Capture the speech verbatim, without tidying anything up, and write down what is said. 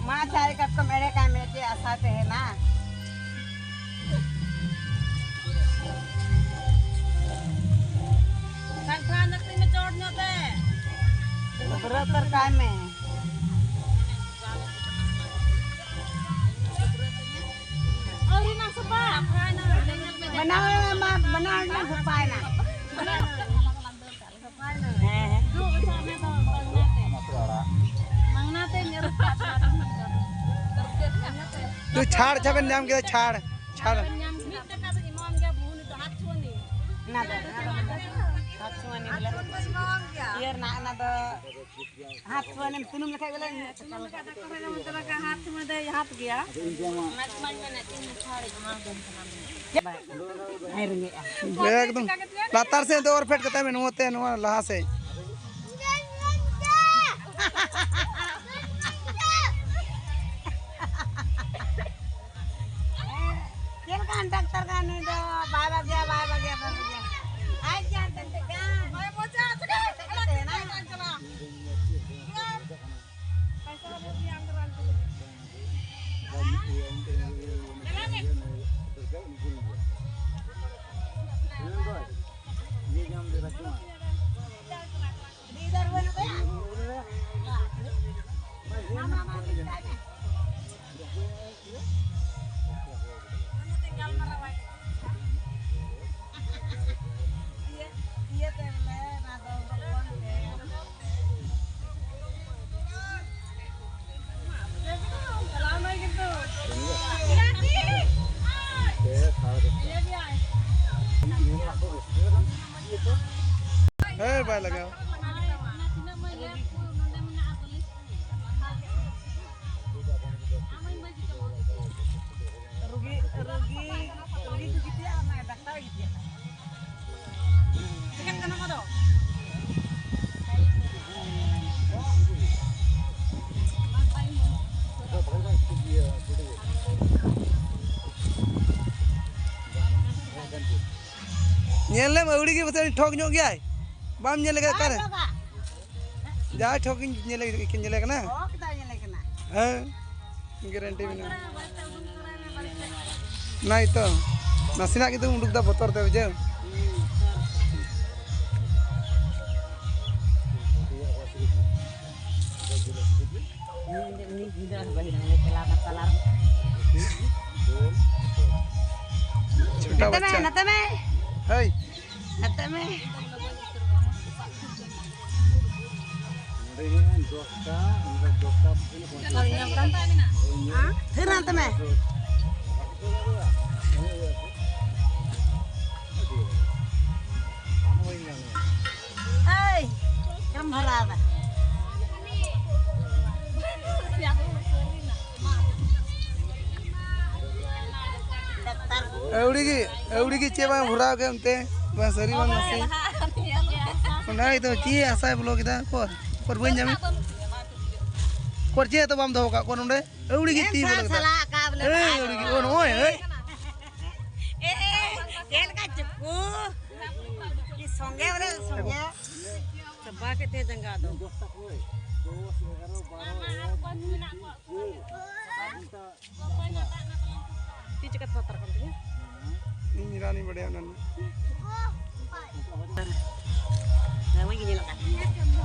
ᱢᱟ ᱪᱟᱭ ᱠᱟᱴᱠᱚᱢ ᱮᱲᱮ ᱠᱟᱭ ᱢᱮ, ᱪᱮᱫ ᱟᱥᱟ ᱛᱟᱦᱮᱱᱟ? ᱥᱟᱝᱠᱷᱟ ᱱᱟᱠᱛᱤ ᱢᱮ ᱪᱚᱴ ᱧᱚᱜ ᱛᱮ᱾ ᱰᱟᱹᱵᱽᱨᱟᱹ ᱩᱛᱟᱹᱨ ᱠᱟᱭ ᱢᱮ᱾ ᱟᱹᱣᱨᱤ ᱱᱟ ᱥᱟᱯᱷᱟ᱾ ᱵᱮᱱᱟᱣ ᱢᱟ, ᱵᱮᱱᱟᱣ ᱨᱮᱱᱟᱜ ᱥᱟᱯᱷᱟᱭ ᱱᱟ᱾ ᱦᱮᱸ, ᱦᱮᱸ᱾ ᱛᱩ ᱪᱷᱟᱲ ᱡᱟᱦᱟᱸ ᱵᱮᱱ ᱧᱟᱢ ᱠᱮᱫᱟ, ᱪᱷᱟᱲ, ᱪᱷᱟᱲ᱾ ᱚᱱᱟ ᱫᱚ, ᱚᱱᱟ ᱫᱚ ᱦᱟᱛ ᱪᱷᱩᱣᱟᱹᱱᱤ ᱵᱚᱞᱮ᱾ ᱤᱭᱟᱹ ᱨᱮᱱᱟᱜ, ᱚᱱᱟ ᱫᱚ ᱦᱟᱛ ᱪᱷᱩᱣᱟᱹᱱᱤ ᱥᱩᱱᱩᱢ ᱞᱮᱠᱷᱟᱡ ᱵᱚᱞᱮ᱾ ᱦᱟᱛ ᱪᱷᱩᱣᱟᱹᱱᱤ ᱫᱚᱭ ᱦᱟᱛ ᱜᱮᱭᱟ᱾ ᱮᱠᱫᱚᱢ ᱞᱟᱛᱟᱨ ᱥᱮᱫ ᱫᱚ ᱚᱨ ᱯᱷᱮᱰ ᱠᱟᱛᱟᱭ ᱢᱮ, ᱱᱚᱣᱟ ᱛᱮ, ᱱᱚᱣᱟ ᱞᱟᱦᱟ ᱥᱮᱫ᱾ ᱪᱮᱫ ᱞᱮᱠᱟᱱ ᱰᱟᱠᱛᱟᱨ ᱠᱟᱱᱟ ᱱᱩᱭ ᱫᱚ? ᱵᱟᱭ ᱵᱟᱜᱮᱭᱟ, ᱵᱟᱭ ᱵᱟᱜᱮᱭᱟ, ᱵᱟᱭ ᱵᱟᱜᱮᱭᱟ᱾ ᱟᱡ ᱡᱟᱦᱟᱸ ᱛᱮᱱ ᱛᱮ ᱜᱟᱱ᱾ ᱦᱳᱭ, ᱢᱚᱪᱟ, ᱪᱮᱫ ᱞᱮᱠᱟ ᱛᱟᱦᱮᱱᱟ? ᱯᱟᱭᱥᱟ ᱵᱟᱹᱱᱩᱜ ᱜᱮᱭᱟ, ᱟᱢ ᱫᱚ ᱨᱟᱱ ᱠᱚ ᱞᱟᱹᱜᱤᱫ᱾ ᱦᱮᱸ, ᱵᱟᱭ ᱞᱟᱜᱟᱣ᱾ ᱨᱩᱜᱤ, ᱨᱩᱜᱤ, ᱨᱩᱜᱤ ᱠᱚ ᱜᱤᱛᱤᱡᱼᱟ, ᱚᱱᱟ ᱰᱟᱠᱛᱟᱨ ᱮ ᱜᱤᱛᱤᱡᱼᱟ᱾ ᱪᱤᱠᱟᱹᱜ ᱠᱟᱱᱟ ᱚᱱᱟ ᱫᱚ? ᱧᱮᱞ ᱞᱮᱢ, ᱟᱹᱣᱲᱤ ᱜᱮ ᱯᱟᱥᱮᱡ ᱴᱷᱚᱠ ᱧᱚᱜ ᱜᱮᱭᱟᱭ᱾ ᱵᱟᱢ ᱧᱮᱞ ᱟᱠᱟᱫ ᱚᱠᱟᱨᱮ? ᱡᱟᱦᱟᱸᱭ ᱴᱷᱚᱠ ᱤᱧ ᱧᱮᱞᱮ, ᱧᱮᱞᱮ ᱠᱟᱱᱟ᱾ ᱦᱮᱸ, ᱜᱮᱨᱮᱱᱴᱤ ᱢᱮᱱᱟᱜᱼᱟ᱾ ᱚᱱᱟ ᱜᱮᱛᱚ, ᱱᱟᱥᱮᱱᱟᱜ ᱜᱮᱛᱚᱢ ᱩᱰᱩᱠ ᱫᱟ ᱵᱚᱛᱚᱨ ᱛᱮ, ᱵᱩᱡᱷᱟᱹᱣ᱾ ᱪᱷᱳᱴᱟ ᱱᱟᱛᱮ ᱢᱮ, ᱵᱟᱪᱪᱟ᱾ ᱱᱟᱛᱮ ᱢᱮ᱾ ᱦᱮᱭ᱾ ᱱᱟᱛᱮ ᱢᱮ᱾ ᱛᱷᱤᱨ ᱱᱟᱛᱮ ᱢᱮ᱾ ᱦᱮᱭ, ᱪᱮᱫ ᱮᱢ ᱵᱷᱚᱨᱟᱣ ᱫᱟ? ᱟᱹᱣᱲᱤ ᱜᱮ, ᱟᱹᱣᱲᱤ ᱜᱮ ᱪᱮᱫ ᱵᱟᱝ ᱵᱷᱚᱨᱟᱣ ᱜᱮ ᱚᱱᱛᱮ, ᱵᱟᱝ ᱥᱟᱹᱨᱤ ᱵᱟᱝ ᱱᱟᱥᱮ᱾ ᱚᱱᱟ ᱜᱮᱛᱚ ᱪᱮᱫ ᱟᱥᱟᱭ ᱵᱚᱞᱚ ᱠᱮᱫᱟ, ᱚᱠᱚᱨ, ᱚᱠᱚᱨ ᱵᱟᱹᱧ ᱧᱟᱢᱮ᱾ ᱚᱠᱚᱨ ᱪᱮᱫ ᱦᱚᱸᱛᱚ ᱵᱟᱢ ᱫᱚᱦᱚ ᱠᱟᱜ ᱠᱚᱣᱟ ᱱᱚᱰᱮ, ᱟᱹᱣᱲᱤ ᱜᱮ ᱛᱤ ᱵᱚᱞᱚ ᱠᱮᱫᱟ᱾ ᱥᱟᱞᱟ ᱟᱠᱟᱫ ᱵᱚᱞᱮ ᱮᱭ, ᱟᱹᱣᱲᱤ ᱜᱮ, ᱚ, ᱱᱚᱜᱼᱚᱭ, ᱦᱮᱭ᱾ ᱮ, ᱪᱮᱫ ᱞᱮᱠᱟ ᱪᱩᱠᱩ? ᱥᱚᱸᱜᱮ ᱵᱚᱞᱮ ᱥᱚᱸᱜᱮ᱾ ᱪᱟᱵᱟ ᱠᱮᱫ ᱛᱟᱭᱟ ᱡᱟᱸᱜᱟ ᱫᱚ᱾ ᱛᱤ ᱪᱤᱠᱟᱹ ᱛᱷᱟᱛᱟᱨ ᱠᱟᱱ ᱛᱤᱧᱟ? ᱤᱧ ᱨᱟᱱᱤᱧ ᱵᱟᱰᱟᱭᱟ ᱚᱱᱟ ᱨᱮᱱᱟᱜ᱾ ᱦᱮᱸ, ᱢᱚᱡᱽ ᱜᱮ ᱧᱮᱞᱚᱜ ᱠᱟᱱᱟ᱾